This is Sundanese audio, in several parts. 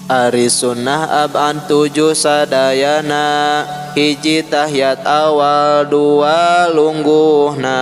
Ari sunnah ab'an 7 sadayana, hiji tahiyat awal 2 lungguhna,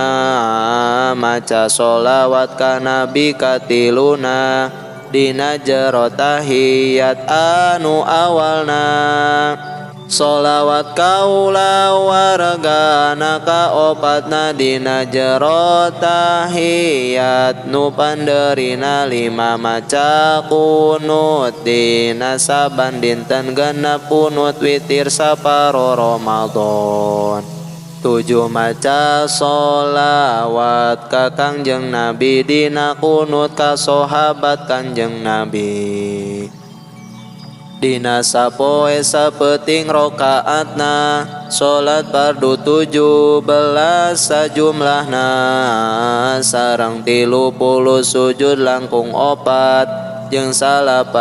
maca sholawat ka nabi katiluna, dina jero tahiyat anu awalna. Sholawat kaula wargana kaopatna dina jero tahiyat nu panderina 5 maca kunut dina saban dinten 6 kunut witir saparo Ramadan. 7 maca sholawat ka Kangjeng Nabi dina kunut ka sahabat Kangjeng Nabi. Dina sapoe sapeting rokaatna, salat fardu 17 sajumlahna, sareng 30 sujud langkung 4, jeung 80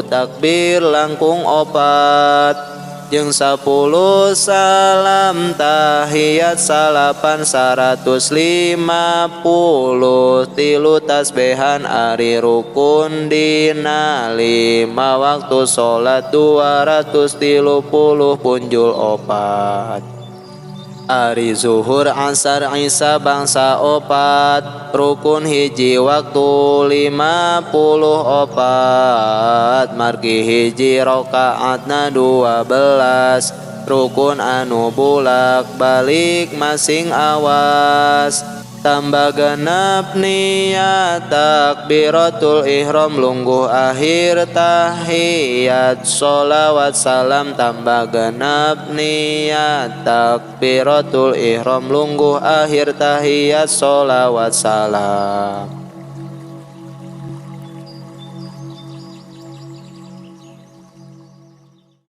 takbir langkung 4, jeung 10 salam tahiyat salapan 153 tasbihan ari rukun dina 5 waktu salat 230 punjul 4. Ari zuhur asar isya bangsa 4, rukun hiji waktu 54, margi hiji rakaatna 12, rukun anu bulak balik masing awas. Tambah genep niat takbiratul ihram lungguh akhir tahiyat sholawat salam. Tambah genep niat takbiratul ihram lungguh akhir tahiyat sholawat salam.